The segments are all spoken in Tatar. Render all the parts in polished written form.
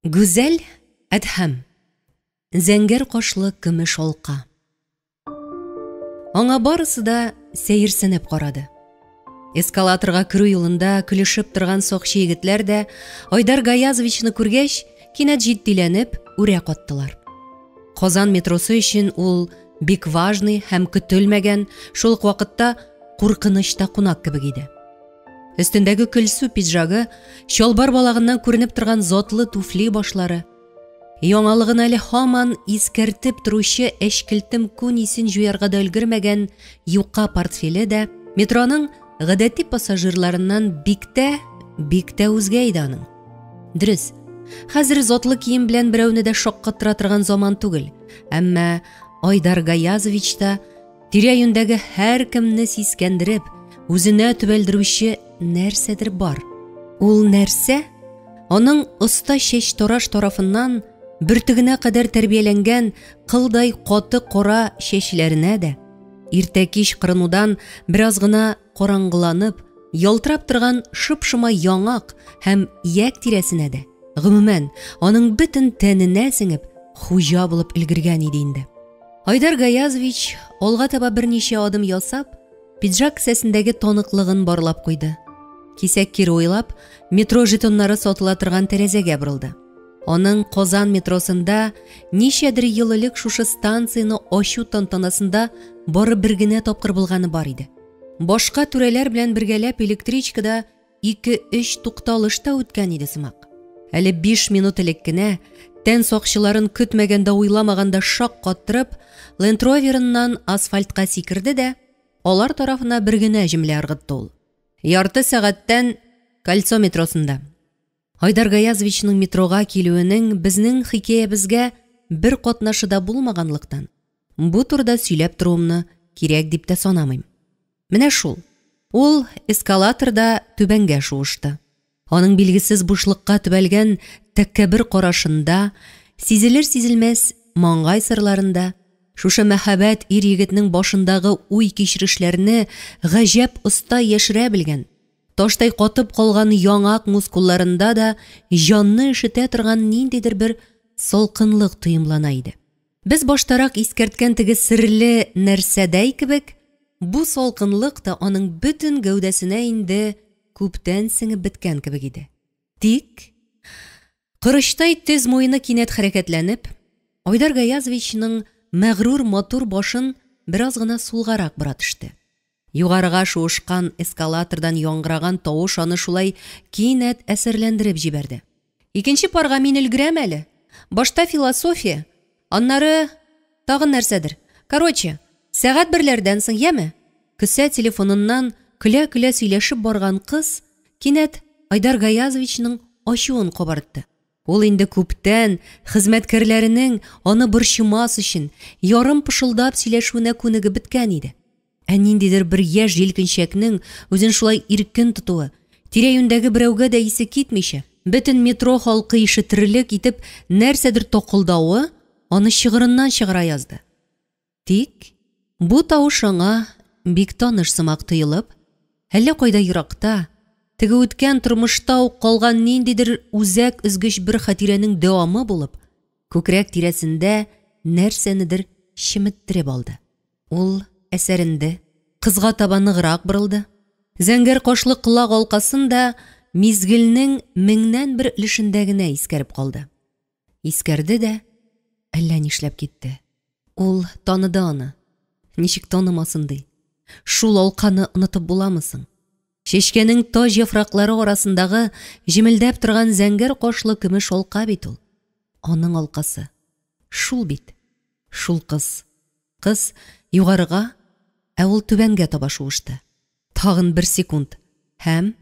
Гүзәл Әдһәм. Зәңгәр кашлы көмеш алка. Аңа барысы да сәерсенеп карады. Эскалаторга керү юлында көлешеп торган сакчы егетләр дә Айдар Гаязовичны күргәч, кинәт җитдиләнеп, үрә каттылар. Казан метросы өчен ул бик важный һәм көтелмәгән, шул ук вакытта куркыныч та кунак кебек иде. Өстендәге көлсу пиджагы, чалбар балагыннан күренеп торган затлы туфли башлары, яңалыгын әле һаман искәртеп торучы әчкелтем күн исен җуярга да өлгермәгән юка портфеле дә метроның гадәти пассажирларыннан бик тә, бик тә үзгә иде аның. Дөрес, хәзер затлы кием белән берәүне дә шаккаттыра торган заман түгел, әмма Айдар Гаязович та Тирә-юньдәге һәркемне сискәндереп, үзенә төбәлдерүче нәрсәдер бар. Ул нәрсә аның оста чәчтараш тарафыннан бөртегенә кадәр тәрбияләнгән кылдай каты кара чәчләренә дә, иртә-кич кырынудан бераз гына караңгыланып, ялтырап торган шып-шома яңак һәм ияк тирәсенә дә, гомумән, аның бөтен тәненә сеңеп, хуҗа булып өлгергән иде инде. Айдар Гаязович алга таба берничә адым ясап, пиджак кесәсендәге таныклыгын барлап куйды. Кисәк кире уйлап, метро жетоннары сатыла торган тәрәзәгә борылды. Аның Казан метросында ничәдер ел элек шушы станцияне ачу тантанасында бары бер генә тапкыр булганы бар иде. Башка түрәләр белән бергәләп электричкада Ике-өч тукталыш та үткән иде сымак. Әле 5 минут элек кенә, тән сакчыларын көтмәгәндә-уйламаганда шак каттырып, Land Rover-ыннан асфальтка сикерде дә, алар тарафына бер генә җөмлә ыргытты ул. Ярты сәгатьтән Кольцо метросында. Айдар Гаязовичның метрога килүенең безнең хикәябезгә бер катнашы да булмаганлыктан, бу турыда сөйләп торуымны кирәк дип тә санамыйм. Менә шул. Ул эскалаторда түбәнгә шуышты. Аның билгесез бушлыкка төбәлгән тәкәббер карашында, сизелер-сизелмәс маңгай сырларында, шушы мәһабәт ир-егетнең башындагы уй-кичерешләрне гаҗәп оста яшерә белгән, таштай катып калган яңак мускулларында да җанны өшетә торган ниндидер бер салкынлык тоемлана иде. Без баштарак искәрткән теге серле нәрсәдәй кебек, бу салкынлык та аның бөтен гәүдәсенә инде күптән сеңеп беткән кебек иде. Тик, корычтай төз муены кинәт хәрәкәтләнеп, Айдар Гаязовичның мәгърур матур башын бераз гына сулгарак бора төште. Югарыга шуышкан эскалатордан яңгыраган тавыш аны шулай кинәт әсәрләндереп җибәрде. Икенче парга мин өлгерәм әле. Башта философия, аннары тагын нәрсәдер. Короче, сәгать берләрдән соң, яме? Кесә телефоныннан көлә-көлә сөйләшеп барган кыз кинәт Айдар Гаязовичның ачуын кабартты. Ул инде күптән, хезмәткәрләренең аны борчымас өчен, ярым пышылдап сөйләшүенә күнегеп беткән иде. Ә ниндидер бер яшь җилкенчәкнең үзен шулай иркен тотуы, тирә-юньдәге берәүгә дә исе китмичә, бөтен метро халкы ишетерлек итеп нәрсәдер такылдавы аны чыгырыннан чыгара язды. Тик бу тавыш аңа бик таныш сымак тоелып, әллә кайда еракта, теге үткән тормышта ук калган ниндидер үзәк өзгеч бер хатирәнең дәвамы булып, күкрәк тирәсендә нәрсәнедер чеметтереп алды. Ул әсәренде, кызга таба ныграк борылды. Зәңгәр кашлы колак алкасын да мизгелнең меңнән бер өлешендә генә искәреп калды. Искәрде дә, әллә нишләп китте. Ул таныды аны. Ничек танымасын ди. Шул алканы онытып буламы соң? Чәчкәнең таҗ яфраклары арасындагы җемелдәп торган зәңгәр кашлы көмеш алка бит ул. Аның алкасы. Шул бит. Шул кыз. Кыз югарыга, ә ул түбәнгә таба шуышты. Тагын бер секунд. Һәм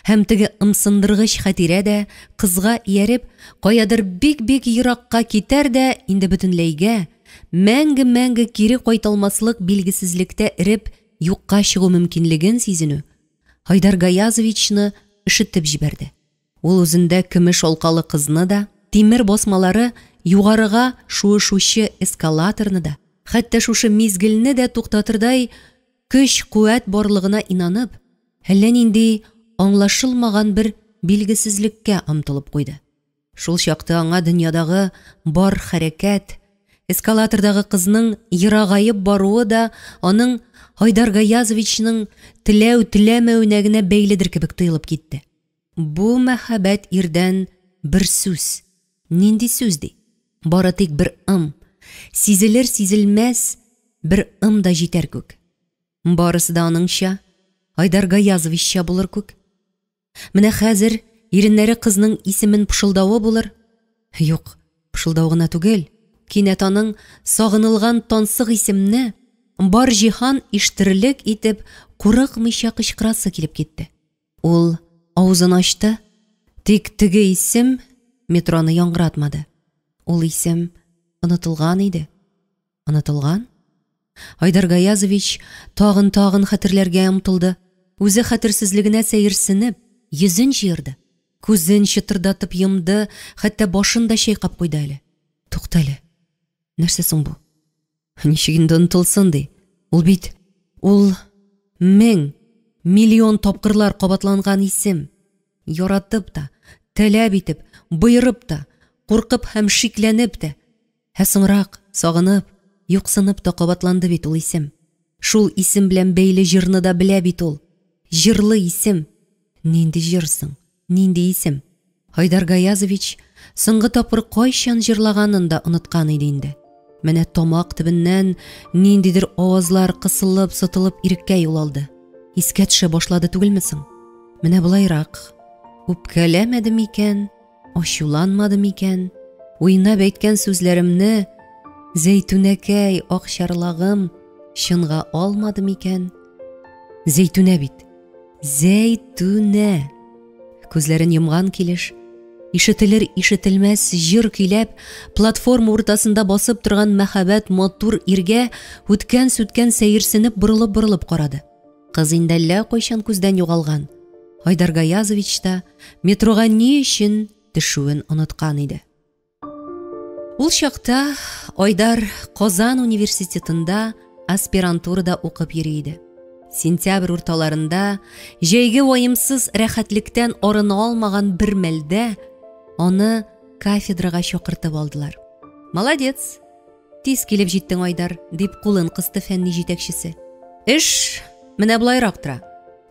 һәм теге ымсындыргыч хатирә дә кызга ияреп, каядыр бик-бик еракка китәр дә инде бөтенләйгә, мәңге-мәңге кире кайталмаслык билгесезлектә эреп юкка чыгу мөмкинлеген сизенү Айдар Гаязовичны өшетеп җибәрде. Ул үзендә көмеш алкалы кызны да, тимер басмалары югарыга шуышучы эскалаторны да, хәтта шушы мизгелне дә туктатырдай көч-куәт барлыгына инанып, әллә нинди аңлашылмаган бер билгесезлеккә омтылып куйды. Шул чакта аңа дөньядагы бар хәрәкәт, эскалатордагы кызның ерагаеп баруы да аның Айдар Гаязовичның теләү-теләмәвенә генә бәйледер кебек тоелып китте. Бу мәһабәт ирдән бер сүз, нинди сүз ди? Бары тик бер ым, сизелер-сизелмәс бер ым да җитәр күк. Барысы да аныңча, Айдар Гаязовичча булыр күк. Менә хәзер иреннәре кызның исемен пышылдавы булыр. Юк, пышылдау гына түгел, кинәт аның сагынылган тансык исемне бар җиһан ишетерлек итеп курыкмыйча кычкырасы килеп китте. Ул авызын ачты, тик теге исем метроны яңгыратмады. Ул исем онытылган иде. Онытылган? Айдар Гаязович тагын-тагын хәтерләргә омтылды. Үзе хәтерсезлегенә сәерсенеп, йөзен җыерды. Күзен чытырдатып йомды, хәтта башын да чайкап куйды әле. Туктале. Нәрсә соң бу? Ничек инде онытылсын ди? Ул бит ул мең, миллион тапкырлар кабатланган исем. Яратып та, таләп итеп, боерып та, куркып һәм шикләнеп тә, ә соңрак, сагынып, юксынып та кабатланды бит ул исем. Шул исем белән бәйле җырны да белә бит ул. Җырлы исем. Нинди җыр соң? Нинди исем? Айдар Гаязович соңгы тапкыр кайчан җырлаганын да оныткан иде инде. Менә тамак төбеннән ниндидер авазлар кысылып, сытылып иреккә юл алды. Искә төшә башлады түгелме соң? Менә болайрак. Үпкәләмәде микән? Ачуланмады микән? Уйнап әйткән сүзләремне Зәйтүнәкәй, акчарлагым чынга алмады микән? Зәйтүнә бит. Зәйтүнә. Күзләрен йомган килеш, ишетелер ишетелмәс җыр көйләп, платформа уртасында басып торган мәһабәт матур иргә үткән-сүткән сәерсенеп борылып-борылып карады. Кыз инде әллә кайчан күздән югалган. Айдар Гаязович та метрога ни өчен төшүен оныткан иде. Ул чакта Айдар Казан университетында аспирантурада укып йөри иде. Сентябрь урталарында җәйге ваемсыз рәхәтлектән арына алмаган бер мәлдә аны кафедрага чакыртып алдылар. Молодец, тиз килеп җиттең, Айдар, дип кулын кысты фәнни җитәкчесе. Эш менә болайрак тора.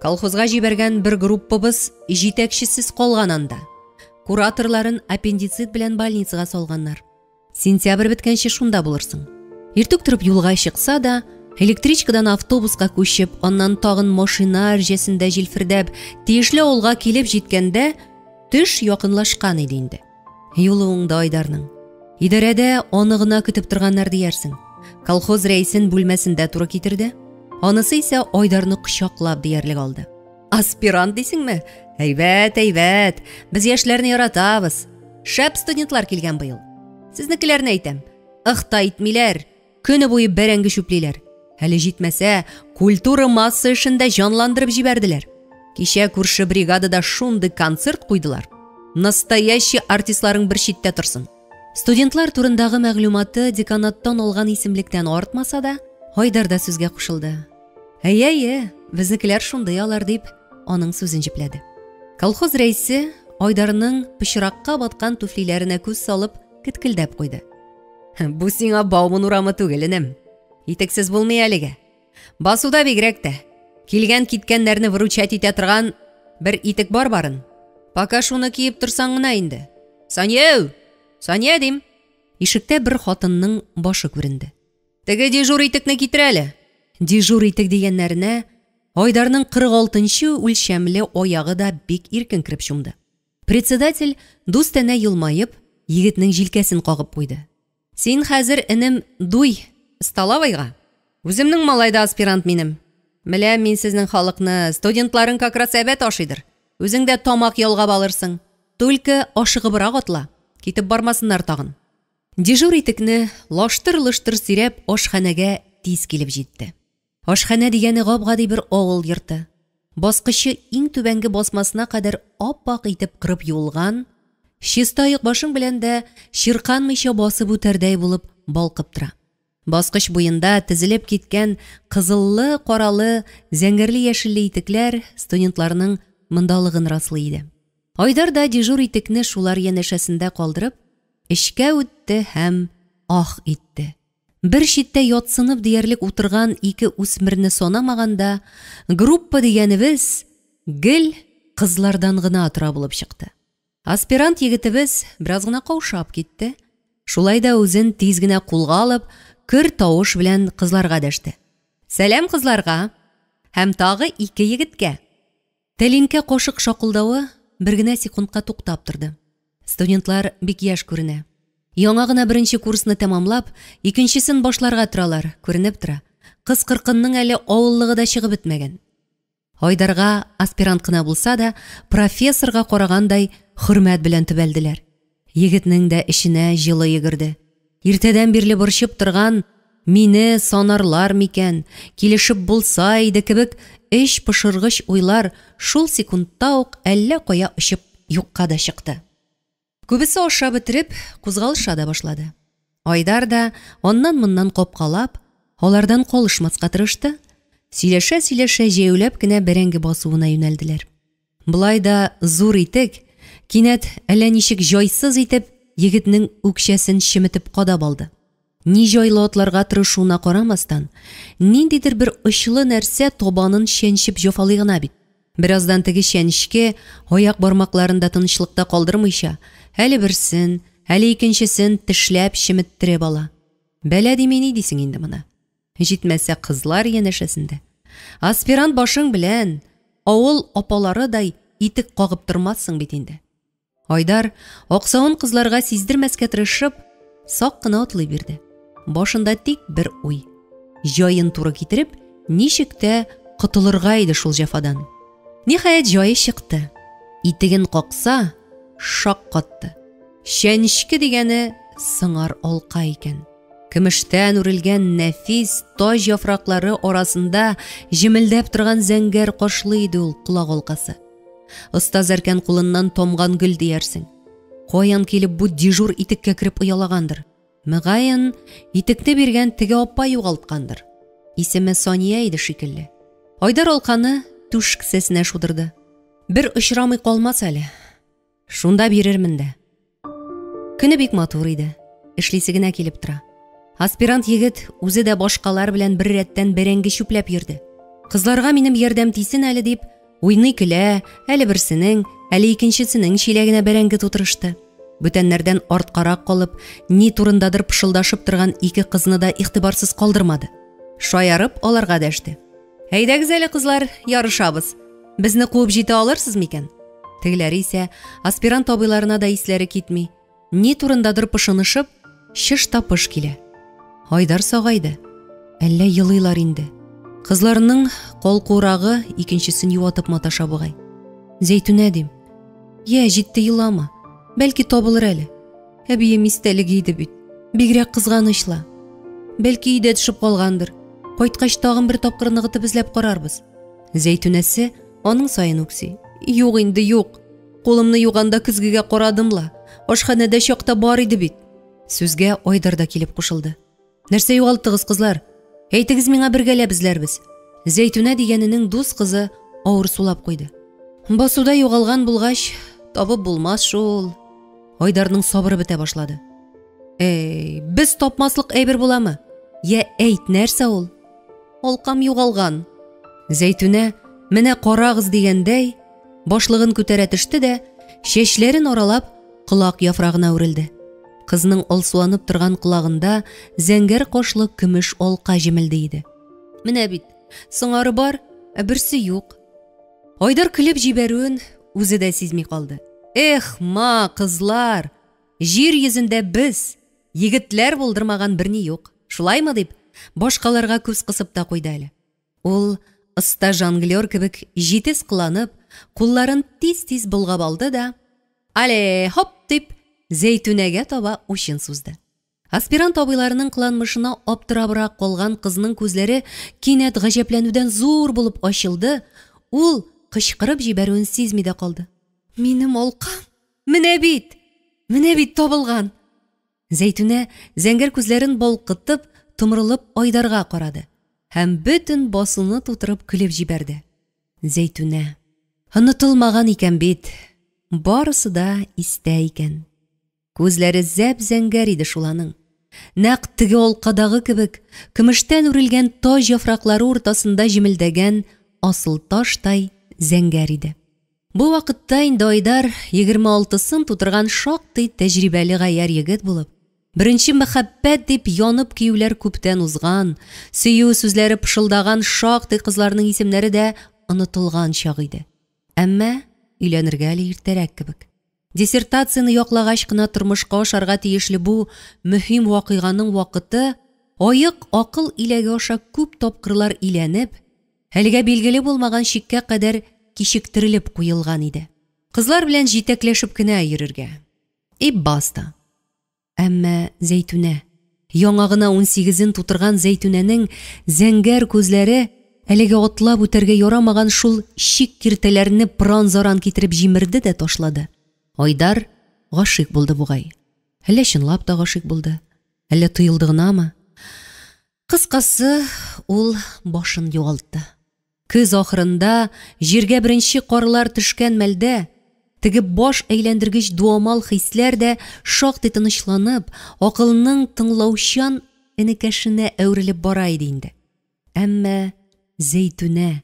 Колхозга җибәргән бер группабыз җитәкчесез калган анда. Кураторларын аппендицит белән больницага салганнар. Сентябрь беткәнче шунда булырсың. Иртүк торып юлга чыкса да, электричкадан автобуска күчеп, аннан тагын машина әрҗәсендә җилфердәп, тиешле авылга килеп җиткәндә, төш якынлашкан иде инде. Юлы уңды Айдарның. Идарәдә аны гына көтеп торганнар диярсең. Колхоз рәисен бүлмәсендә туры китерде. Анысы исә Айдарны кочаклап диярлек алды. Аспирант дисеңме? Әйбәт, әйбәт. Без яшьләрне яратабыз. Шәп студентлар килгән быел. Сезнекеләрне әйтәм. Ых та итмиләр. Көне буе бәрәңге чүплиләр. Әле җитмәсә, культура масса эшен дә җанландырып җибәрделәр. Кичә күрше бригадада шундый концерт куйдылар. Настоящий артистларың бер читтә торсын. Студентлар турындагы мәгълүматы деканаттан алган исемлектән артмаса да, Айдар да сүзгә кушылды. Әйе, әйе, безнекеләр шундый алар, дип, аның сүзен җөпләде. Колхоз рәисе Айдарның пычракка баткан туфлиләренә күз салып, кеткелдәп куйды. Бу сиңа Бауман урамы түгел, энем. Итексез булмый әлегә. Басуда бигрәк тә. Килгән киткәннәрне выручать итә торган бер итек бар барын. Пока шуны киеп торсаң гына инде. Сания! Сания дим. Ишектә бер хатынның башы күренде. Теге дежур итекне китер әле. Дежур итек дигәннәренә Айдарның 46 үлчәмле аягы да бик иркен кереп чумды. Председатель дустанә елмаеп, егетнең җилкәсен кагып куйды. Син хәзер, энем, дуй, столовойга. Үземнең малай да аспирант минем. Беләм мин сезнең халыкны, студентларың как раз әйбәт ашыйдыр. Үзең дә тамак ялгап алырсың. Только ашыгыбрак атла, китеп бармасыннар тагын. Дежур итекне лаштыр-лоштыр сөйрәп ашханәгә тиз килеп җитте. Ашханә дигәне гап-гади бер авыл йорты. Баскычы иң түбәнге басмасына кадәр ап-ак итеп кырып юылган, чиста оекбашың белән дә чирканмыйча басып үтәрдәй булып балкып тора. Баскыч буенда тезелеп киткән кызыллы-каралы, зәңгәрле-яшелле итекләр студентларның мондалыгын раслый иде. Айдар да дежур итекне шулар янәшәсендә калдырып, эчкә үтте һәм ах итте. Бер читтә ятсынып диярлек утырган ике үсмерне санамаганда, группа дигәнебез гел кызлардан гына тора булып чыкты. Аспирант егетебез бераз гына каушап китте. Шулай да үзен тиз генә кулга алып, көр тавыш белән кызларга дәште. Сәлам кызларга! Һәм тагы ике егеткә! Тәлинкә кашык шакылдавы бер генә секундка туктап торды. Студентлар бик яшь күренә. Яңа гына беренче курсны тәмамлап, икенчесен башларга торалар, күренеп тора. Кыз-кыркынның әле авыллыгы да чыгып бетмәгән. Айдарга аспирант кына булса да, профессорга карагандай хөрмәт белән төбәлделәр. Егетнең дә эченә җылы йөгерде. Иртәдән бирле борчып торган мине санарлар микән, килешеп булса иде кебек эч пошыргыч уйлар шул секундта ук әллә кая очып юкка да чыкты. Күбесе ашап бетереп, кузгалыша да башлады. Айдар да аннан-моннан капкалап, алардан калышмаска тырышты. Сөйләшә-сөйләшә җәяүләп кенә бәрәңге басуына юнәлделәр. Болай да зур итек кинәт әллә ничек җайсыз итеп егетнең үкчәсен чеметеп кадап алды. Ни җайлы атларга тырышуына карамастан, ниндидер бер очлы нәрсә табанын чәнчеп җафалый гына бит. Бераздан теге чәнечке аяк бармакларын да тынычлыкта калдырмыйча, әле берсен, әле икенчесен тешләп чеметтереп ала. Бәла дими ни дисең инде моны? Җитмәсә кызлар янәшәсендә. Аспирант башың белән авыл апаларыдай итек кагып тормассың бит инде. Айдар, аксавын кызларга сиздермәскә тырышып, сак кына атлый бирде. Башында тик бер уй. Җаен туры китереп, ничек тә котылырга иде шул җәфадан. Ниһаять, җае чыкты. Итеген какса, шак катты. Чәнечке дигәне сыңар алка икән. Көмештән үрелгән нәфис таҗ яфраклары арасында җемелдәп торган зәңгәр кашлы иде ул колак алкасы. Оста зәркән кулыннан тамган гөл диярсең. Каян килеп бу дежур итеккә кереп оялагандыр? Мөгаен, итекне биргән теге апа югалткандыр. Исеме Сания иде шикелле. Айдар алканы түш кесәсенә шудырды. Бер очрамый калмас әле. Шунда бирермен дә. Көне бик матур иде. Эшлисе генә килеп тора. Аспирант егет үзе дә башкалар белән бер рәттән бәрәңге чүпләп йөрде. Кызларга минем ярдәм тисен әле дип, уйный көлә, әле берсенең, әле икенчесенең чиләгенә бәрәңге тутырышты. Бүтәннәрдән арткарак калып, ни турындадыр пышылдашып торган ике кызны да игътибарсыз калдырмады. Шаярып аларга дәште. Әйдәгез әле, кызлар, ярышабыз. Безне куып җитә алырсыз микән? Тегеләре исә аспирант абыйларына да исләре китми. Ни турындадыр пышынышып, чыш та пыш килә. Айдар сагайды. Әллә елыйлар инде. Кызларның калкурагы икенчесен юатып маташа бугай. Зәйтүнә дим. Йә, җитте елама. Бәлки табылыр әле. Әбием истәлеге иде бит. Бигрәк кызганыч ла. Бәлки өйдә төшеп калгандыр. Кайткач тагын бер тапкыр ныгытып эзләп карарбыз. Зәйтүнәсе аның саен үкси. Юк инде, юк. Кулымны юганда көзгегә карадым ла. Ашханәдә чакта бар иде бит. Сүзгә Айдар да килеп кушылды. Нәрсә югалттыгыз, кызлар? Әйтегез миңа, бергәләп эзләрбез. Зәйтүнә дигәненең дус кызы авыр сулап куйды. Басуда югалган булгач, табып булмас шул. Айдарның сабыры бетә башлады. Эй, без тапмаслык әйбер буламы? Я әйт, нәрсә ул? Алкам югалган. Зәйтүнә, менә карагыз дигәндәй, башлыгын күтәрә төште дә, чәчләрен аралап, колак яфрагына үрелде. Кызның алсуланып торган колагында зәңгәр кашлы көмеш алка җемелди иде. Менә бит, сыңары бар, ә берсе юк. Айдар көлеп җибәрүен үзе дә сизми калды. Эх, ма, кызлар, җир йөзендә без, егетләр булдырмаган берни юк. Шулаймы дип, башкаларга күз кысып та куйды әле. Ул оста жонглер кебек җитез кыланып, кулларын тиз-тиз болгап алды да, "Але, хоп!" дип, Зәйтүнәгә таба учын сузды. Аспирант абыйларының кыланмышына аптырабрак калган кызның күзләре кинәт гаҗәпләнүдән зур булып ачылды, ул кычкырып җибәрүен сизми дә калды. Минем алкам! Менә бит! Менә бит табылган! Зәйтүнә зәңгәр күзләрен балкытып, томырылып Айдарга карады һәм бөтен басуны тутырып көлеп җибәрде. Зәйтүнә. Онытылмаган икән бит. Барысы да истә икән. Күзләре зәп-зәңгәр иде шул аның. Нәкъ теге алкадагы кебек, көмештән үрелгән таҗ яфраклары уртасында җемелдәгән асыл таштай зәңгәр иде. Бу вакытта инде Айдар 26-сын тутырган шактый тәҗрибәле гаярь егет булып, беренче мәхәббәт дип янып көюләр күптән узган, сөю сүзләре пышылдаган шактый кызларның исемнәре дә онытылган чак иде. Әмма өйләнергә әле иртәрәк кебек. Диссертацияне яклагач кына тормышка ашарга тиешле бу мөһим вакыйганың вакыты аек акыл иләге аша күп тапкырлар иләнеп, әлегә билгеле булмаган чиккә кадәр кичектерелеп куелган иде. Кызлар белән җитәкләшеп кенә йөрергә. И баста. Әмма Зәйтүнә, яңа гына унсигезен тутырган Зәйтүнәнең зәңгәр күзләре әлегә атлап үтәргә ярамаган шул чик-киртәләрне пыран-заран китереп җимерде дә ташлады. Айдар гашыйк булды бугай. Әллә чынлап та гашыйк булды, әллә тоелды гынамы? Кыскасы, ул башын югалтты. Көз ахырында, җиргә беренче карлар төшкән мәлдә, теге баш әйләндергеч дуамал хисләр дә шактый тынычланып, акылның тыңлаучан энекәшенә әверелеп бара иде инде. Әмма Зәйтүнә,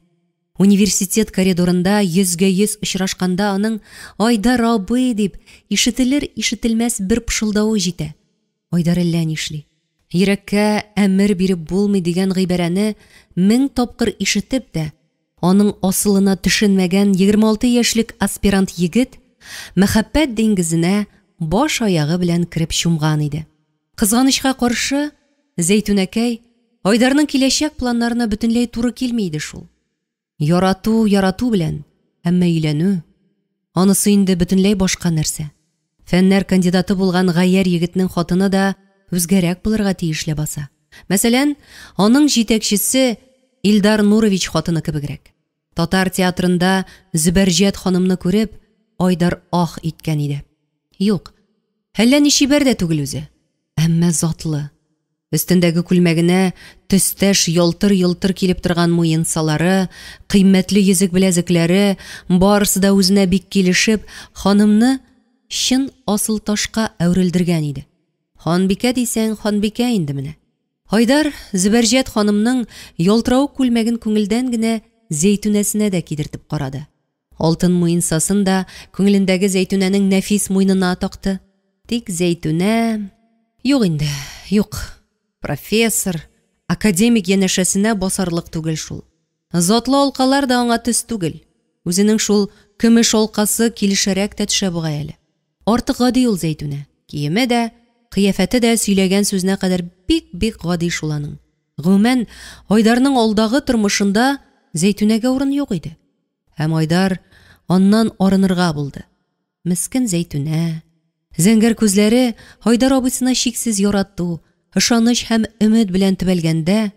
университет коридорында йөзгә-йөз очрашканда аның Айдар абый дип ишетелер-ишетелмәс бер пышылдавы җитә. Айдар әллә нишли. Йөрәккә әмер биреп булмый дигән гыйбарәне мең тапкыр ишетеп тә, аның асылына төшенмәгән 26 яшьлек аспирант егет мәхәббәт диңгезенә баш-аягы белән кереп чумган иде. Кызганычка каршы, Зәйтүнәкәй Айдарның киләчәк планнарына бөтенләй туры килми иде шул. Ярату ярату белән, әмма өйләнү, анысы инде бөтенләй башка нәрсә. Фәннәр кандидаты булган гаярь егетнең хатыны да үзгәрәк булырга тиеш ләбаса. Мәсәлән, аның җитәкчесе Илдар Нурович хатыны кебегрәк. Татар театрында Зөбәрҗәт ханымны күреп, Айдар ах иткән иде. Юк, әллә ни чибәр дә түгел үзе, әмма затлы. Өстендәге күлмәгенә төстәш ялтыр-йолтыр килеп торган муенсалары, кыйммәтле йөзек-беләзекләре, барысы да үзенә бик килешеп, ханымны чын асылташка әверелдергән иде. Ханбикә дисәң, ханбикә инде менә. Айдар Зөбәрҗәт ханымның ялтыравык күлмәген күңелдән генә Зәйтүнәсенә дә кидертеп карады. Алтын муенсасын да күңелендәге Зәйтүнәнең нәфис муенына такты. Тик Зәйтүнә... Юк инде, юк. Профессор, академик янәшәсенә басарлык түгел шул. Затлы алкалар да аңа төс түгел. Үзенең шул көмеш алкасы килешәрәк тә төшә бугай әле. Артык гади ул Зәйтүнә. Киеме дә, кыяфәте дә сөйләгән сүзенә кадәр бик-бик гади шул аның. Гомумән, Айдарның алдагы тормышында Зәйтүнәгә урын юк иде. Һәм Айдар аннан арынырга булды. Мескен Зәйтүнә. Зәңгәр күзләре Айдар абыйсына чиксез ярату, ышаныч һәм өмет белән төбәлгәндә,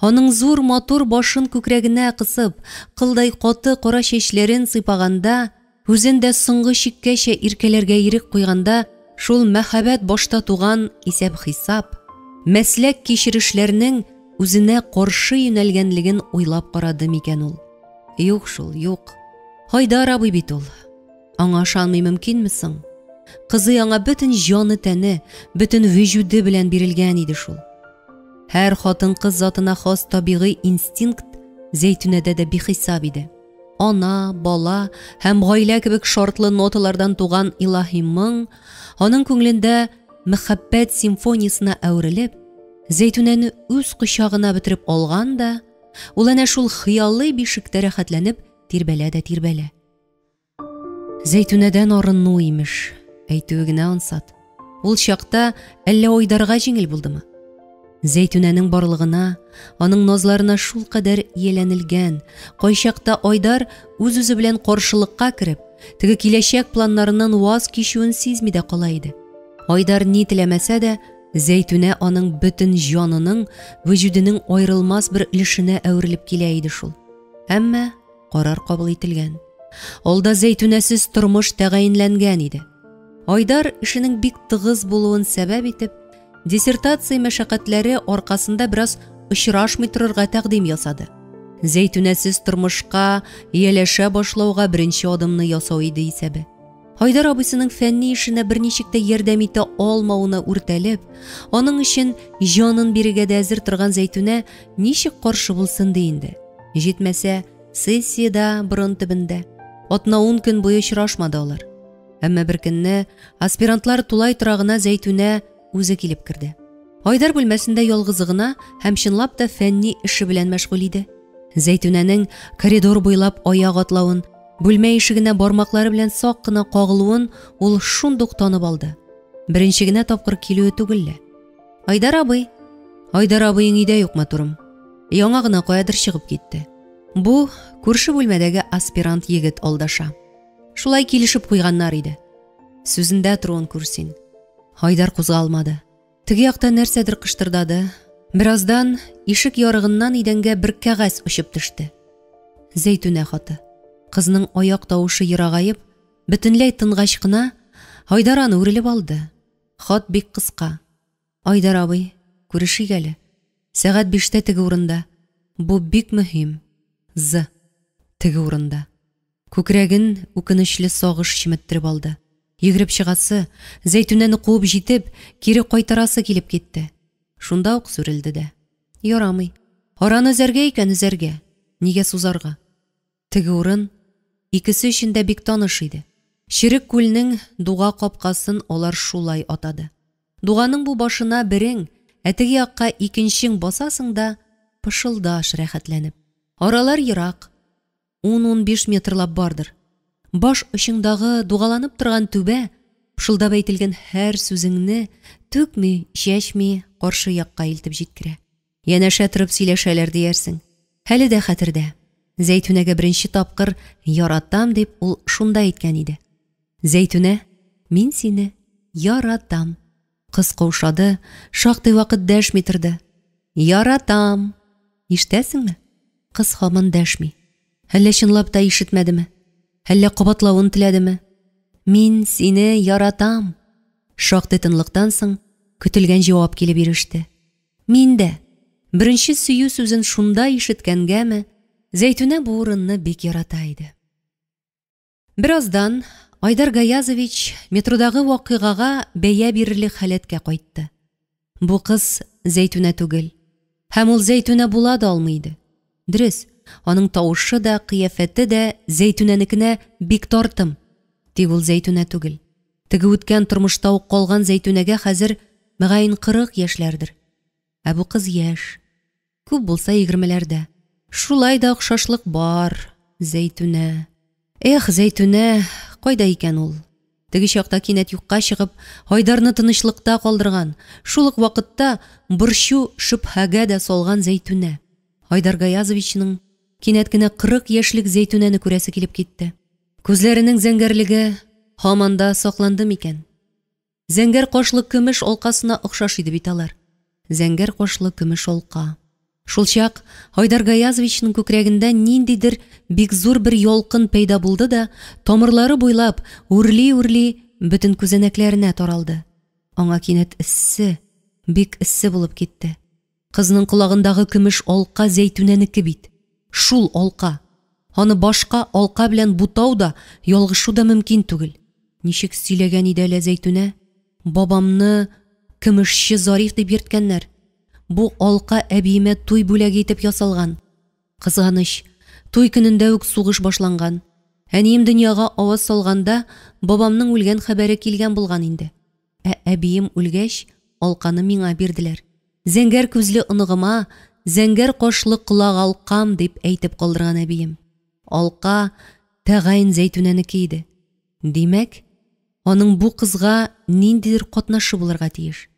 аның зур матур башын күкрәгенә кысып, кылдай каты кара чәчләрен сыйпаганда, үзен дә соңгы чиккәчә иркәләргә ирек куйганда, шул мәхәббәт башта туган исәп-хисап, мәсләк кичерешләрнең үзенә каршы юнәлгәнлеген уйлап карады микән ул? Юк шул, юк. Айдар абый бит ул. Аңа ышанмый мөмкинме соң? Кызый аңа бөтен җаны-тәне, бөтен вөҗүде белән бирелгән иде шул. Һәр хатын-кыз затына хас табигый инстинкт Зәйтүнәдә дә бихисап иде. Ана, бала һәм гаилә кебек шартлы ноталардан туган илаһи моң аның күңелендә мәхәббәт симфониясенә әверелеп, Зәйтүнәне үз кочагына бөтереп алган да, Ул әнә шул хыялый бишектә рәхәтләнеп тирбәлә дә тирбәлә. Зәйтүнәдән арыну, имеш, әйтүе генә ансат. Ул чакта әллә Айдарга җиңел булдымы? Зәйтүнәнең барлыгына, аның назларына шулкадәр ияләнелгән, кайчакта Айдар үз-үзе белән каршылыкка кереп, теге киләчәк планнарыннан ваз кичүен сизми дә кала иде. Айдар ни теләмәсә дә, Зәйтүнә аның бөтен җанының, вөҗүденең аерылмас бер өлешенә әверелеп килә иде шул. Әмма карар кабул ителгән. Алда Зәйтүнәсез тормыш тәгаенләнгән иде. Айдар эшенең бик тыгыз булуын сәбәп итеп, диссертация мәшәкатьләре аркасында бераз очрашмый торырга тәкъдим ясады. Зәйтүнәсез тормышка ияләшә башлауга беренче адымны ясау иде исәбе. Айдар абыйсының фәнни эшенә берничек тә ярдәм итә алмавына үртәлеп, аның өчен җанын бирергә дә әзер торган Зәйтүнә ничек каршы булсын ди инде. Җитмәсә, сессия дә борын төбендә. Атна-ун көн буе очрашмады алар. Әмма бер көнне аспирантлар тулай торагына Зәйтүнә үзе килеп керде. Айдар бүлмәсендә ялгызы гына һәм чынлап та фәнни эше белән мәшгуль иде. Зәйтүнәнең коридор буйлап аяк атлавын, бүлмә ишегенә бармаклары белән сак кына кагылуын ул шундук танып алды. Беренче генә тапкыр килүе түгел лә. Айдар абый. Айдар абыең өйдә юк, матурым. Яңа гына каядыр чыгып китте. Бу күрше бүлмәдәге аспирант егет алдаша. Шулай килешеп куйганнар иде. Сүзендә торуын күр син. Айдар кузгалмады. Теге якта нәрсәдер кыштырдады. Бераздан ишек ярыгыннан идәнгә бер кәгазь очып төште. Зәйтүнә хаты. Кызның аяк тавышы ерагаеп, бөтенләй тынгач кына, Айдар аны үрелеп алды. Хат бик кыска. Айдар абый, күрешик әле. Сәгать биштә теге урында. Бу бик мөһим. З. Теге урында. Күкрәген үкенечле сагыш чеметтереп алды. Йөгереп чыгасы, Зәйтүнәне куып җитеп, кире кайтарасы килеп китте. Шунда ук сүрелде дә. Ярамый. Араны өзәргә икән өзәргә. Нигә сузарга? Теге урын икесе өчен дә бик таныш иде. Черек күлнең дуга капкасын алар шулай атады. Дуганың бу башына берең, ә теге якка икенчең басасың да пышылдаш рәхәтләнеп. Аралар ерак, 10-15 метрлап бардыр. Баш очыңдагы дугаланып торган түбә пышылдап әйтелгән һәр сүзеңне түкми, чәчми каршы якка илтеп җиткерә. Янәшә торып сөйләшәләр диярсең. Әле дә хәтердә. Зәйтүнәгә беренче тапкыр яратам дип ул шунда әйткән иде. Зәйтүнә, мин сине яратам. Кыз каушады, шактый вакыт дәшми торды. Яратам. Ишетәсеңме? Кыз һаман дәшми. Әллә чынлап та ишетмәдеме? Әллә кабатлавын теләдеме? Мин сине яратам. Шактый тынлыктан соң көтелгән җавап килеп иреште. Мин дә. Беренче сөю сүзен шунда ишеткәнгәме, Зәйтүнә бу урынны бик ярата иде. Бераздан Айдар Гаязович метродагы вакыйгага бәя бирерлек халәткә кайтты. Бу кыз Зәйтүнә түгел. Һәм ул Зәйтүнә була да алмый иде. Дөрес, аның тавышы да, кыяфәте дә Зәйтүнәнекенә бик тартым. Тик ул Зәйтүнә түгел. Теге үткән тормышта ук калган Зәйтүнәгә хәзер мөгаен 40 яшьләрдер. Ә бу кыз яшь. Күп булса егермеләрдә. Шулай да охшашлык бар, Зәйтүнә. Эх, Зәйтүнә, кайда икән ул? Теге чакта кинәт юкка чыгып, Айдарны тынычлыкта калдырган, шул ук вакытта борчу шөбһәгә дә салган Зәйтүнә. Айдар Гаязовичның кинәт кенә 40 яшьлек Зәйтүнәне күрәсе килеп китте. Күзләренең зәңгәрлеге һаман да сакланды микән? Зәңгәр кашлы көмеш алкасына охшаш иде бит алар. Зәңгәр кашлы көмеш алка. Шулчак Айдар Гаязовичның күкрәгендә ниндидер бик зур бер ялкын пәйда булды да, тамырлары буйлап үрли-үрли бөтен күзәнәкләренә таралды. Аңа кинәт эссе, бик эссе булып китте. Кызның колагындагы көмеш алка Зәйтүнәнеке бит. Шул алка. Аны башка алка белән бутау да, ялгышу да мөмкин түгел. Ничек сөйләгән иде әле Зәйтүнә? Бабамны көмешче Зариф дип йөрткәннәр. Бу алка әбиемә туй бүләге итеп ясалган. Кызганыч, туй көнендә үк сугыш башланган. Әнием дөньяга аваз салганда, бабамның үлгән хәбәре килгән булган инде. Ә әбием үлгәч, алканы миңа бирделәр. Зәңгәр күзле оныгыма зәңгәр кашлы колак алкам дип әйтеп калдырган әбием. Алка тәгаен Зәйтүнәнеке иде. Димәк, аның бу кызга ниндидер катнашы булырга тиеш.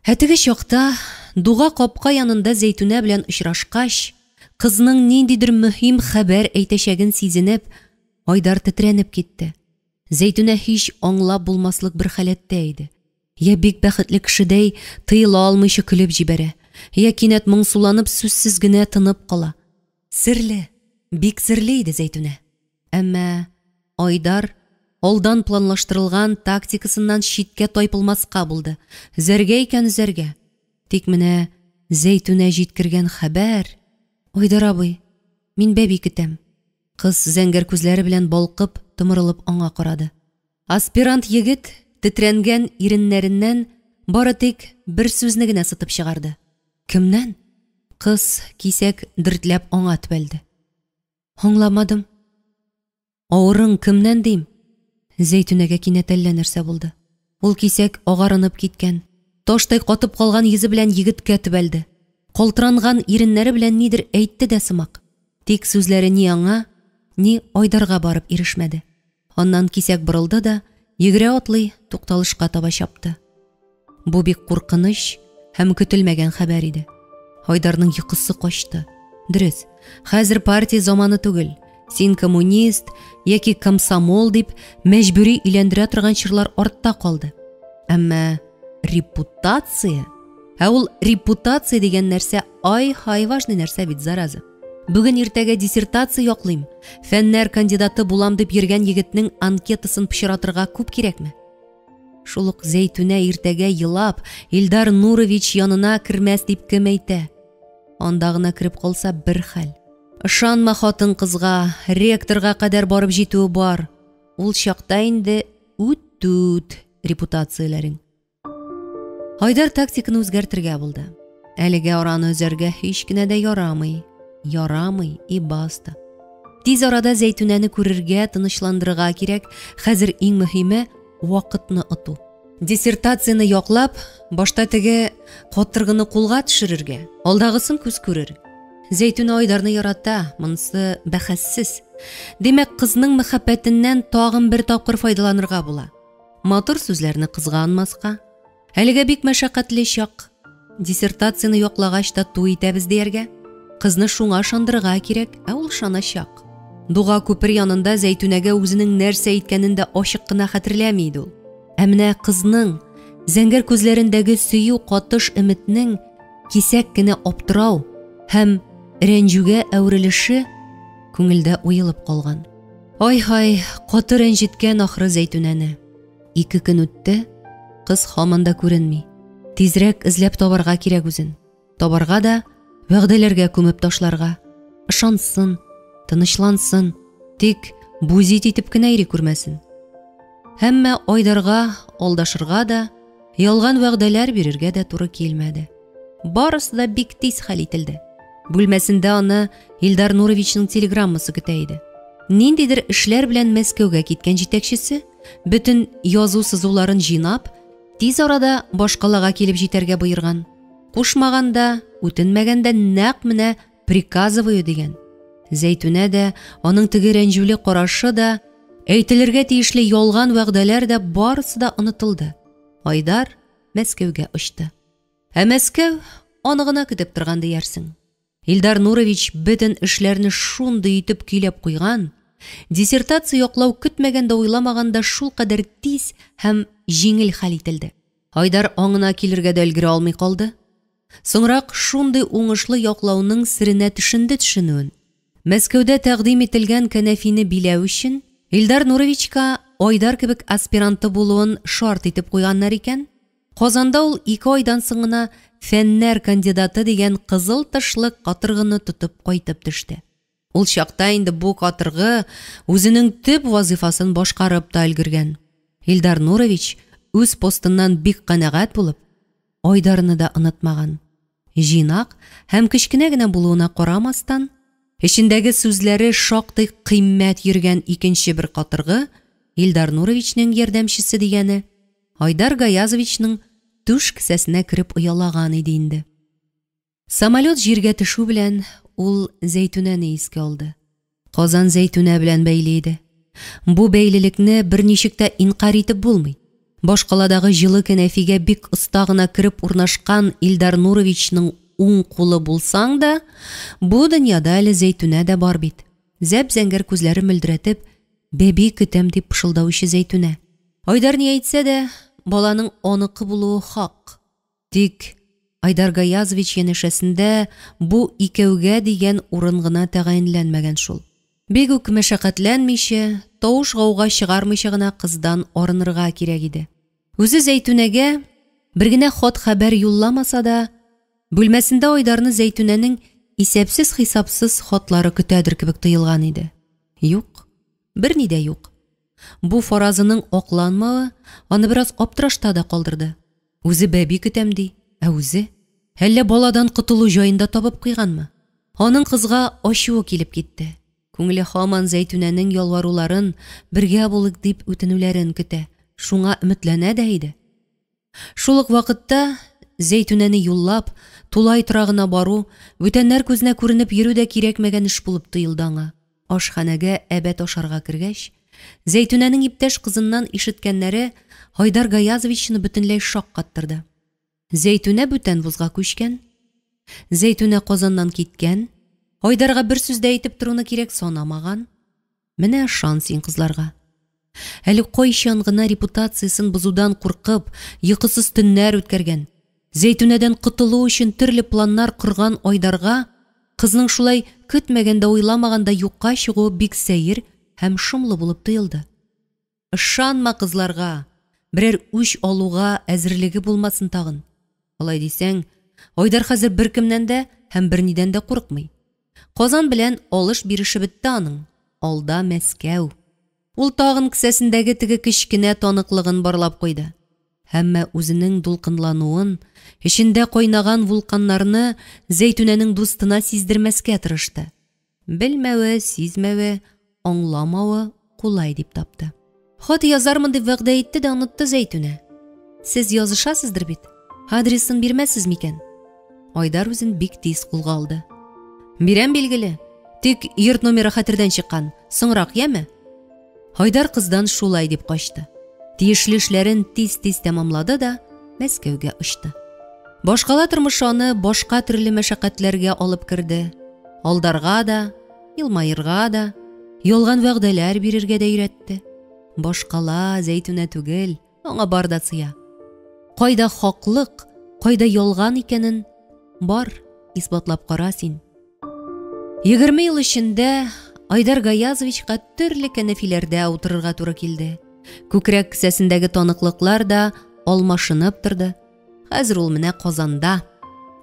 Ә теге чакта дуга капка янында Зәйтүнә белән очрашкач, кызның ниндидер мөһим хәбәр әйтәчәген сизенеп, Айдар тетрәнеп китте. Зәйтүнә һич аңлап булмаслык бер халәттә иде. Я бик бәхетле кешедәй тыела алмыйча көлеп җибәрә, я кинәт моңсуланып сүзсез генә тынып кала. Серле, бик серле иде Зәйтүнә. Әмма Айдар алдан планлаштырылган тактикасыннан читкә тайпылмаска булды. Өзәргә икән өзәргә. Тик менә Зәйтүнә җиткергән хәбәр... Айдар абый, мин бәби көтәм. Кыз зәңгәр күзләре белән балкып, томырылып аңа карады. Аспирант егет тетрәнгән иреннәреннән бары тик бер сүзне генә сытып чыгарды. Кемнән? Кыз кисәк дертләп аңа төбәлде. Аңламадым. Авырың кемнән дим? Зәйтүнәгә кинәт әллә нәрсә булды. Ул кисәк агарынып киткән, таштай катып калган йөзе белән егеткә төбәлде. Калтыранган иреннәре белән нидер әйтте дә сымак. Тик сүзләре ни аңа, ни Айдарга барып ирешмәде. Аннан кисәк борылды да, йөгерә-атлый тукталышка таба чапты. Бу бик куркыныч һәм көтелмәгән хәбәр иде. Айдарның йокысы качты. Дөрес, хәзер партия заманы түгел. Син коммунист яки комсомол дип мәҗбүри өйләндерә торган чорлар артта калды. Әмма репутация, ә ул репутация дигән нәрсә ай-һай важный нәрсә бит, зараза. Бүген иртәгә диссертация яклыйм, фәннәр кандидаты булам дип йөргән егетнең анкетасын пычратырга күп кирәкме? Шул ук Зәйтүнә иртәгә елап Илдар Нурович янына кермәс дип кем әйтә? Анда гына кереп калса бер хәл. Ышанма хатын-кызга, ректорга кадәр барып җитүе бар. Ул чакта инде үт-түт репутацияләрең. Айдар тактиканы үзгәртергә булды. Әлегә араны өзәргә һич кенә дә ярамый. Ярамый и баста. Тиз арада Зәйтүнәне күрергә, тынычландырырга кирәк. Хәзер иң мөһиме вакытны оту. Диссертацияне яклап, башта теге катыргыны кулга төшерергә. Алдагысын күз күрер. Зәйтүнә Айдарны ярата, монысы бәхәссез. Димәк, кызның мәхәббәтеннән тагын бер тапкыр файдаланырга була. Матур сүзләрне кызганмаска. Әлегә бик мәшәкатьле чак. Диссертацияне яклагач та туй итәбез дияргә. Кызны шуңа ышандырырга кирәк, ә ул ышаначак. Дуга күпер янында Зәйтүнәгә үзенең нәрсә әйткәнен дә ачык кына хәтерләми иде ул. Ә менә кызның зәңгәр күзләрендәге сөю катыш өметнең кисәк кенә аптырау һәм рәнҗүгә әверелеше күңелдә уелып калган. Ай-һай, каты рәнҗеткән ахры Зәйтүнәне. Ике көн үтте, кыз һаман да күренми. Тизрәк эзләп табарга кирәк үзен. Табарга да, вәгъдәләргә күмеп ташларга. Ышансын, тынычлансын, тик бузит итеп кенә йөри күрмәсен. Әмма Айдарга алдашырга да, ялган вәгъдәләр бирергә дә туры килмәде. Барысы да бик тиз хәл ителде. Бүлмәсендә аны Илдар Нуровичның телеграммасы көтә иде. Ниндидер эшләр белән Мәскәүгә киткән җитәкчесе, бөтен язу-сызуларын җыйнап, тиз арада башкалага килеп җитәргә боерган. Кушмаган да, үтенмәгән дә нәкъ менә приказываю дигән. Зәйтүнә дә, аның теге рәнҗүле карашы да, әйтелергә тиешле ялган вәгъдәләр дә барысы да онытылды. Айдар Мәскәүгә очты. Ә Мәскәү аны гына көтеп торган диярсең. Илдар Нурович бөтен эшләрне шундый итеп көйләп куйган, диссертация яклау көтмәгәндә-уйламаганда шулкадәр тиз һәм җиңел хәл ителде. Айдар аңына килергә дә өлгерә алмый калды. Соңрак шундый уңышлы яклауның серенә төшенде төшенүен. Мәскәүдә тәкъдим ителгән кәнәфине биләү өчен Илдар Нуровичка Айдар кебек аспиранты булуын шарт итеп куйганнар икән. Казанда ул ике айдан соң гына фәннәр кандидаты дигән кызыл тышлы катыргыны тотып кайтып төште. Ул чакта инде бу катыргы үзенең төп вазыйфасын башкарып та өлгергән. Илдар Нурович үз постыннан бик канәгать булып, Айдарны да онытмаган. Җыйнак һәм кечкенә генә булуына карамастан, эчендәге сүзләре шактый кыйммәт йөргән икенче бер катыргы, Илдар Нуровичның ярдәмчесе дигәне, Айдар Гаязовичның түш кесәсенә кереп оялаган иде инде. Самолет җиргә төшү белән ул Зәйтүнәне искә алды. Казан Зәйтүнә белән бәйле иде. Бу бәйлелекне берничек тә инкарь итеп булмый. Башкаладагы җылы кәнәфигә бик оста гына кереп урнашкан Илдар Нуровичның уң кулы булсаң да, бу дөньяда әле Зәйтүнә дә бар бит. Зәп-зәңгәр күзләрен мөлдерәтеп, бәби көтәм дип пышылдаучы Зәйтүнә. Айдар ни әйтсә дә, баланың аныкы булуы хак. Тик Айдар Гаязович янәшәсендә бу икәүгә дигән урын гына тәгаенләнмәгән шул. Бик үк мәшәкатьләнмичә, тавыш-гауга чыгармыйча гына кыздан арынырга кирәк иде. Үзе Зәйтүнәгә бер генә хат-хәбәр юлламаса да, бүлмәсендә Айдарны Зәйтүнәнең исәпсез-хисапсыз хатлары көтәдер кебек тоелган иде. Юк, берни дә юк. Бу фаразының акланмавы аны бераз аптырашта да калдырды. Үзе бәби көтәм ди, ә үзе? Әллә баладан котылу җаен да табып куйганмы? Аның кызга ачуы килеп китте. Күңеле һаман Зәйтүнәнең ялваруларын, бергә булыйк дип үтенүләрен көтә, шуңа өметләнә дә иде. Шул ук вакытта Зәйтүнәне юллап, тулай торагына бару, бүтәннәр күзенә күренеп йөрү дә кирәкмәгән эш булып тоелды аңа. Ашханәгә әбәт ашарга кергәч, Зәйтүнәнең иптәш кызыннан ишеткәннәре Айдар Гаязовичны бөтенләй шаккаттырды. Зәйтүнә бүтән вузга күчкән. Зәйтүнә Казаннан киткән. Айдарга бер сүз дә әйтеп торуны кирәк санамаган. Менә ышан син кызларга. Әле кайчан гына репутациясен бозудан куркып, йокысыз төннәр үткәргән, Зәйтүнәдән котылу өчен төрле планнар корган Айдарга кызның шулай көтмәгәндә-уйламаганда юкка чыгуы бик сәер һәм шомлы булып тоелды. Ышанма кызларга, берәр үч алуга әзерлеге булмасын тагын. Алай дисәң, Айдар хәзер беркемнән дә һәм бернидән дә курыкмый. Казан белән алыш-биреше бетте аның, алда Мәскәү. Ул тагын кесәсендәге теге кечкенә таныклыгын барлап куйды. Әмма үзенең дулкынлануын, эчендә кайнаган вулканнарны Зәйтүнәнең дустына сиздермәскә тырышты. Белмәве, сизмәве, аңламавы кулай дип тапты. Хат язармын дип вәгъдә итте дә онытты Зәйтүнә. Сез язышасыздыр бит? Адресын бирмәссез микән? Айдар үзен бик тиз кулга алды. Бирәм билгеле. Тик йорт номеры хәтердән чыккан. Соңрак, яме? Айдар кыздан шулай дип качты. Тиешле эшләрен тиз-тиз тәмамлады да Мәскәүгә очты. Башкала тормышы аны башка төрле мәшәкатьләргә алып керде. Алдарга да, елмаерга да, ялган вәгъдәләр бирергә дә өйрәтте. Башкала Зәйтүнә түгел, аңа бар да сыя. Кайда хаклык, кайда ялган икәнен бар, исбатлап кара син. 20 ел эчендә Айдар Гаязовичка төрле кәнәфиләрдә утырырга туры килде. Күкрәк кесәсендәге таныклыклар да алмашынып торды. Хәзер ул менә Казанда.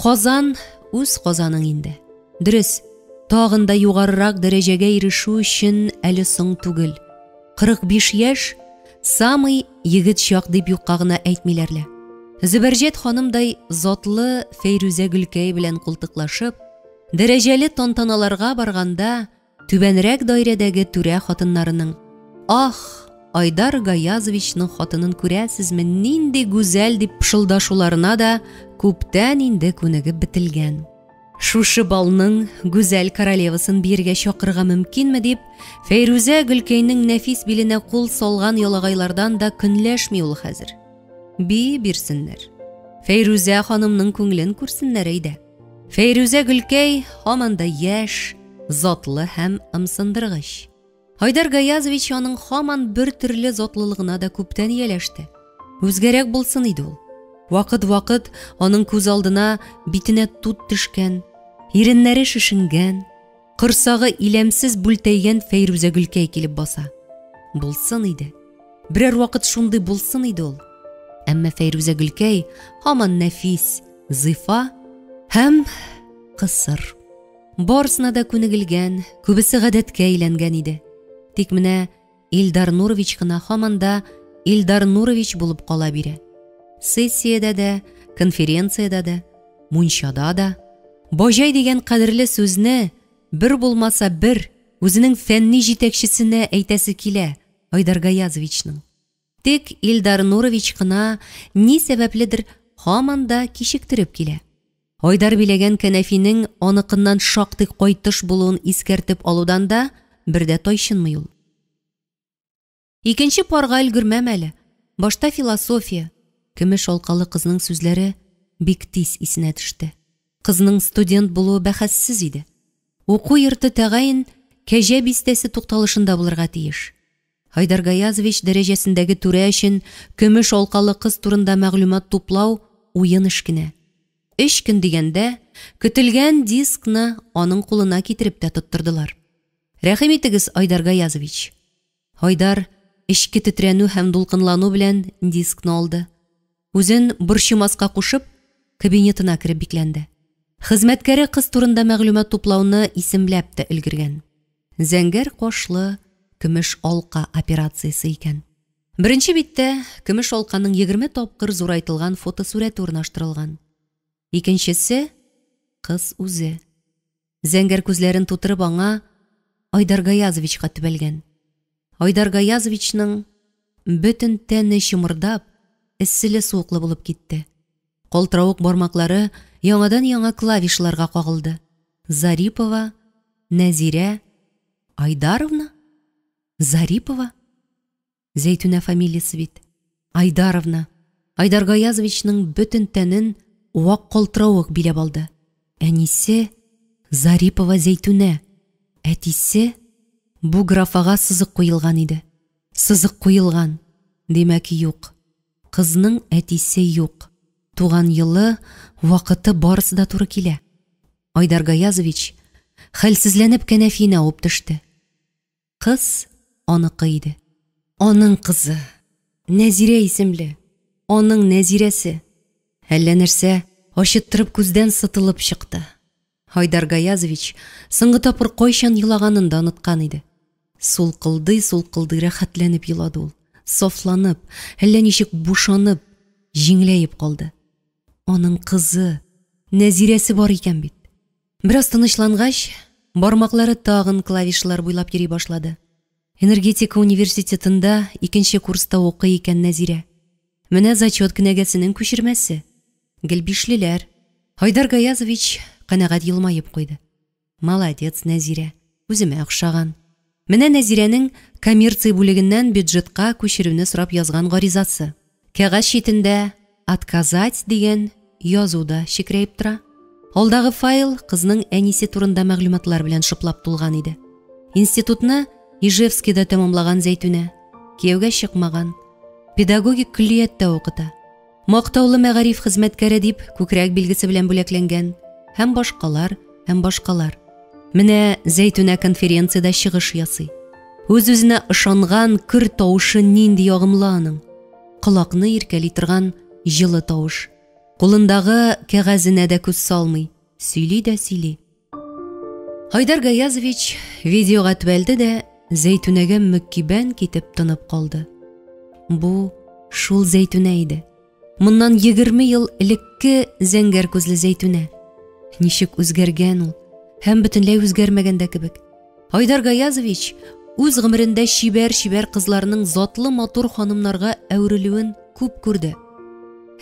Казан үз Казаның инде. Дөрес, тагын да югарырак дәрәҗәгә ирешү өчен әле соң түгел. 45 яшь самый егет чак дип юкка гына әйтмиләр лә. Зөбәрҗәт ханымдай затлы Фәйрүзә Гөлкәй белән култыклашып, дәрәҗәле тантаналарга барганда түбәнрәк даирәдәге түрә хатыннарының «Ах, Айдар Гаязовичның хатынын күрәсезме, нинди гүзәл!» дип пышылдашуларына да күптән инде күнегеп бетелгән. Шушы балның гүзәл королевасын биергә чакырырга мөмкинме дип, Фәйрүзә Гөлкәйнең нәфис биленә кул салган ялагайлардан да көнләшми ул хәзер. Бии бирсеннәр. Фәйрүзә ханымның күңелен күрсеннәр әйдә. Фәйрүзә Гөлкәй һаман да яшь, затлы һәм ымсындыргыч. Айдар Гаязович аның һаман бер төрле затлылыгына да күптән ияләште. Үзгәрәк булсын иде ул. Вакыт-вакыт аның күз алдына битенә тут төшкән, иреннәре шешенгән, корсагы иләмсез бүлтәйгән Фәйрүзә Гөлкәй килеп баса. Булсын иде. Берәр вакыт шундый булсын иде ул. Әмма Фәйрүзә Гөлкәй һаман нәфис, зифа һәм кысыр. Барысына да күнегелгән, күбесе гадәткә әйләнгән иде. Тик менә Илдар Нурович кына һаман да Илдар Нурович булып кала бирә. Сессиядә дә, конференциядә дә, мунчада да. Баҗай дигән кадерле сүзне бер булмаса бер үзенең фәнни җитәкчесенә әйтәсе килә Айдар Гаязовичның. Тик Илдар Нурович кына ни сәбәпледер һаман да кичектереп килә. Айдар биләгән кәнәфинең аныкыннан шактый кайтыш булуын искәртеп алудан да бер дә тайчынмый ул. Икенче парга өлгермәм әле. Башта философия. Көмеш алкалы кызның сүзләре бик тиз исенә төште. Кызның студент булуы бәхәссез иде. Уку йорты тәгаен Кәҗә бистәсе тукталышында булырга тиеш. Айдар Гаязович дәрәҗәсендәге түрә өчен көмеш алкалы кыз турында мәгълүмат туплау уен эш кенә. Өч көн дигәндә, көтелгән дискны аның кулына китереп тә тоттырдылар. Рәхим итегез, Айдар Гаязович. Айдар эчке тетрәнү һәм дулкынлану белән дискны алды. Үзен борчымаска кушып, кабинетына кереп бикләнде. Хезмәткәре кыз турында мәгълүмат туплауны исемләп тә өлгергән. Зәңгәр кашлы, Көмеш алка операциясе икән. Беренче биттә көмеш алканың 20 тапкыр зурайтылган фотосурәте урнаштырылган. Икенчесе кыз үзе. Зәңгәр күзләрен тутырып аңа Айдар Гаязовичка төбәлгән. Айдар Гаязовичның бөтен тәне чымырдап, эсселе-суыклы булып китте. Калтыравык бармаклары яңадан-яңа клавишларга кагылды. Зарипова, Нәзирә, Айдаровна? Зарипова? Зәйтүнә фамилиясе бит. Айдаровна. Айдар Гаязовичның бөтен тәнен вак калтыравык биләп алды. Әнисе Зарипова Зәйтүнә. Әтисе бу графага сызык куелган иде. Сызык куелган. Димәк, юк. Кызның әтисе юк. Туган елы, вакыты барысы да туры килә. Айдар Гаязович хәлсезләнеп кәнәфиенә авып төште. Кыз аныкы иде. Аның кызы. Нәзирә исемле. Аның Нәзирәсе. Әллә нәрсә ачыттырып күздән сытылып чыкты. Айдар Гаязович соңгы тапкыр кайчан елаганын да оныткан иде. Сулкылдый-сулкылдый рәхәтләнеп елады ул. Сафланып, әллә ничек бушанып, җиңеләеп калды. Аның кызы, Нәзирәсе бар икән бит. Бераз тынычлангач, бармаклары тагын клавишлар буйлап йөри башлады. Энергетика университетында икенче курста укый икән Нәзирә. Менә зачет кенәгәсенең күчермәсе. Гел бишлеләр. Айдар Гаязович канәгать елмаеп куйды. Молодец, Нәзирә. Үземә охшаган. Менә Нәзирәнең коммерция бүлегеннән бюджетка күчерүне сорап язган гаризасы. Кәгазь читендә «Отказать» дигән язу да чекрәеп тора. Алдагы файл кызның әнисе турында мәгълүматлар белән шыплап тулган иде. Институтны Ижевскида тәмамлаган Зәйтүнә. Кияүгә чыкмаган. Педагогик көллияттә укыта. Мактаулы мәгариф хезмәткәре дип күкрәк билгесе белән бүләкләнгән һәм башкалар, һәм башкалар. Менә Зәйтүнә конференциядә чыгыш ясый. Үз-үзенә ышанган көр тавышы нинди ягымлы аның. Колакны иркәли торган җылы тавыш. Кулындагы кәгазенә дә күз салмый, сөйли дә сөйли. Айдар Гаязович видеога төбәлде дә Зәйтүнәгә мөккибән китеп тынып калды. Бу шул Зәйтүнә иде. Моннан 20 ел элекке зәңгәр күзле Зәйтүнә. Ничек үзгәргән ул, һәм бөтенләй үзгәрмәгән дә кебек. Айдар Гаязович үз гомерендә чибәр-чибәр кызларның затлы матур ханымнарга әверелүен күп күрде.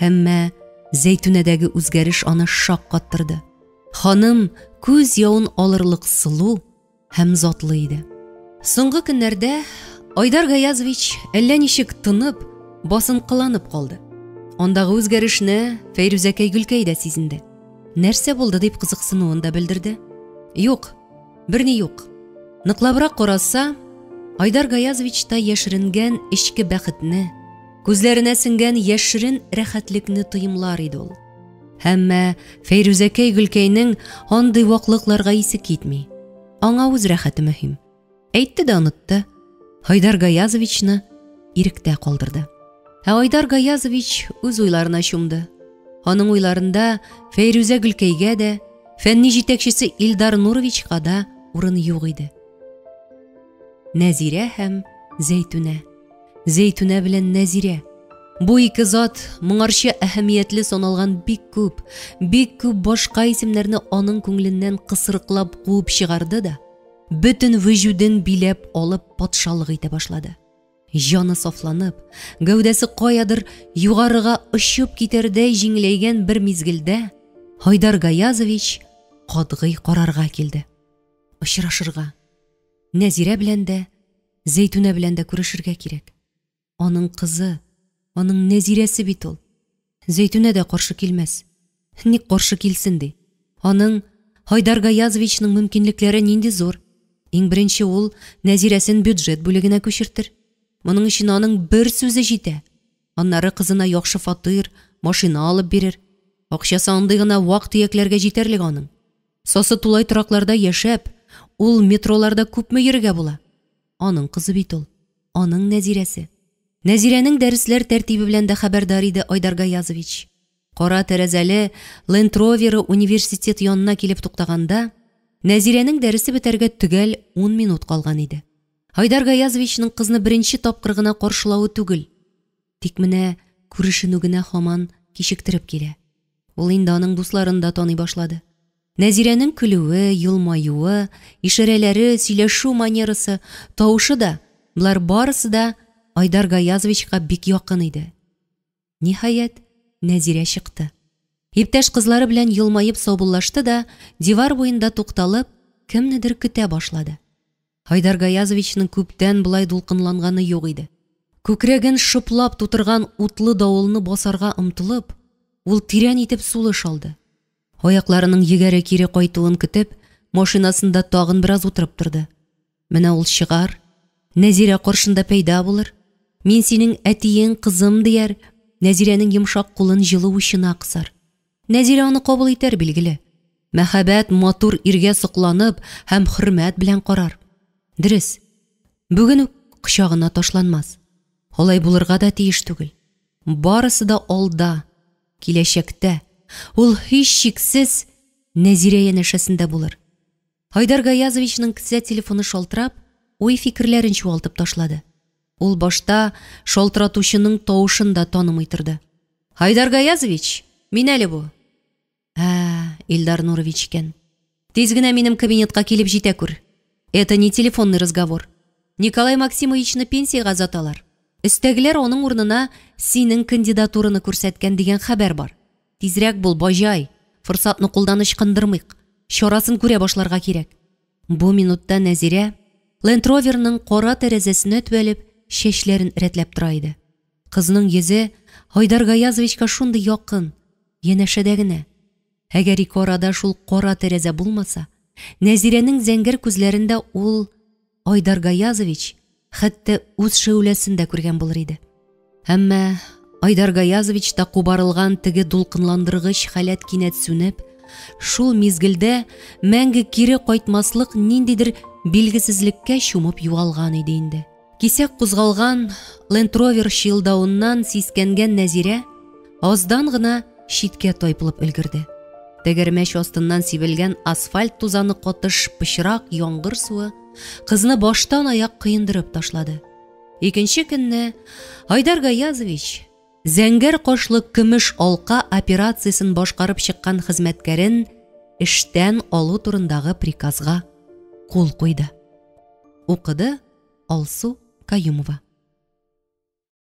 Әмма Зәйтүнәдәге үзгәреш аны шаккаттырды. Ханым күз явын алырлык сылу һәм затлы иде. Соңгы көннәрдә Айдар Гаязович әллә ничек тынып, басынкыланып калды. Андагы үзгәрешне Фәйрүзәкәй Гөлкәй дә сизенде. Нәрсә булды дип кызыксынуын да белдерде. Юк, берни юк. Ныклабрак караса, Айдар Гаязовичта яшеренгән эчке бәхетне, күзләренә сеңгән яшерен рәхәтлекне тоемлар иде ул. Әмма Фәйрүзәкәй Гөлкәйнең андый ваклыкларга исе китми. Аңа үз рәхәте мөһим. Әйтте дә онытты. Айдар Гаязовичны иректә калдырды. Ә Айдар Гаязович үз уйларына чумды. Аның уйларында Фәйрүзә Гөлкәйгә дә, фәнни җитәкчесе Илдар Нуровичка да урын юк иде. Нәзирә һәм Зәйтүнә. Зәйтүнә белән Нәзирә. Бу ике зат моңарчы әһәмиятле саналган бик күп, бик күп башка исемнәрне аның күңеленнән кысрыклап куып чыгарды да, бөтен вөҗүден биләп алып патшалык итә башлады. Җаны сафланып, гәүдәсе каядыр югарыга очып китәрдәй җиңеләйгән бер мизгелдә Айдар Гаязович катгый карарга килде. Очрашырга. Нәзирә белән дә, Зәйтүнә белән дә күрешергә кирәк. Аның кызы, аның Нәзирәсе бит ул. Зәйтүнә дә каршы килмәс. Ник каршы килсен ди. Аның Айдар Гаязовичның мөмкинлекләре нинди зур. Иң беренче ул Нәзирәсен бюджет бүлегенә күчертер. Моның өчен аның бер сүзе җитә. Аннары кызына яхшы фатир, машина алып бирер. Акчасы андый гына вак-төякләргә җитәрлек аның. Сасы тулай торакларда яшәп, ул метроларда күпме йөрергә була. Аның кызы бит ул. Аның Нәзирәсе. Нәзирәнең дәресләр тәртибе белән дә хәбәрдар иде Айдар Гаязович. Кара тәрәзәле Ленд Роверы университет янына килеп туктаганда, Нәзирәнең дәресе бетәргә төгәл 10 минут калган иде. Айдар Гаязовичның кызны беренче тапкыр гына каршылавы түгел. Тик менә күрешенү генә һаман кичектереп килә. Ул инде аның дусларын да таный башлады. Нәзирәнең көлүе, елмаюы, ишарәләре, сөйләшү манерасы, тавышы да, болар барысы да Айдар Гаязовичка бик якын иде. Ниһаять, Нәзирә чыкты. Иптәш кызлары белән елмаеп саубуллашты да, дивар буенда тукталып, кемнедер көтә башлады. Айдар Гаязовичның күптән болай дулкынланганы юк иде. Күкрәген шыплап тутырган утлы давылны басарга омтылып, ул тирән итеп сулыш алды. Аякларының егәре кире кайтуын көтеп, машинасында тагын бераз утырып торды. Менә ул чыгар, Нәзирә каршында пәйда булыр. Мин синең әтиең, кызым, дияр, Нәзирәнең йомшак кулын җылы учына кысар. Нәзирә аны кабул итәр, билгеле. Мәһабәт, матур иргә сокланып һәм хөрмәт белән карар. Дөрес, бүген үк кочагына ташланмас. Алай булырга да тиеш түгел. Барысы да алда, киләчәктә. Ул һичшиксез Нәзирә янәшәсендә булыр. Айдар Гаязовичның кесә телефоны шалтырап, уй-фикерләрен чуалтып ташлады. Ул башта шалтыратучының тавышын да танымый торды. Айдар Гаязович, мин әле бу. Ә, Илдар Нурович икән. Тиз генә минем кабинетка килеп җитә күр. Это не телефонный разговор. Николай Максимовичны пенсиягә озаталар. Өстәгеләр аның урынына синең кандидатураны күрсәткән дигән хәбәр бар. Тизрәк бул, баҗай. Форсатны кулдан ычкындырмыйк. Чарасын күрә башларга кирәк. Бу минутта Нәзирә Land Rover-ның кара тәрәзәсенә төбәлеп, чәчләрен рәтләп тора иде. Кызның йөзе Айдар Гаязовичка шундый якын, янәшәдә генә. Әгәр ике арада шул кара тәрәзә булмаса, Нәзирәнең зәңгәр күзләрендә ул, Айдар Гаязович, хәтта үз шәүләсен дә күргән булыр иде. Әмма Айдар Гаязовичта кубарылган теге дулкынландыргыч халәт кинәт сүнеп, шул мизгелдә мәңге кире кайтмаслык ниндидер билгесезлеккә чумып югалган иде инде. Кисәк кузгалган Land Rover чыелдавыннан сискәнгән Нәзирә аздан гына читкә тайпылып өлгерде. Тәгәрмәч астыннан сибелгән асфальт тузаны катыш пычрак яңгыр суы кызны баштан аяк коендырып ташлады. Икенче көнне Айдар Гаязович зәңгәр кашлы көмеш алка операциясен башкарып чыккан хезмәткәрен эштән алу турындагы приказга кул куйды. Укыды Алсу Каюмова.